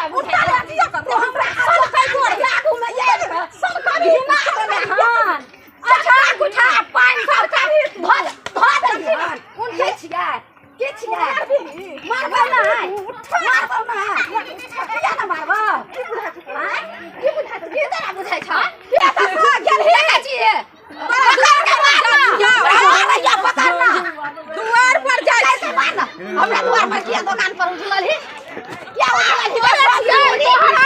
तोरा बुझाइ छौ? तो हमरा आगू के आगू में आबि कऽ घिना देने हन। अच्छा गुठा पानि सबटा धऽ धऽ देलियै हन। उठै छियै के छियै? मारबौ नहि, मारबौ नहि, किया ने मारबौ? आँय? की बुझाइ छौ? की तोरा बुझाइ छौ? किया तऽ गेलही? देखै छियै? दुआर पर जाइ हमरा दुआर पर किया दोकान पर उझलल ही? किया उझलल ही?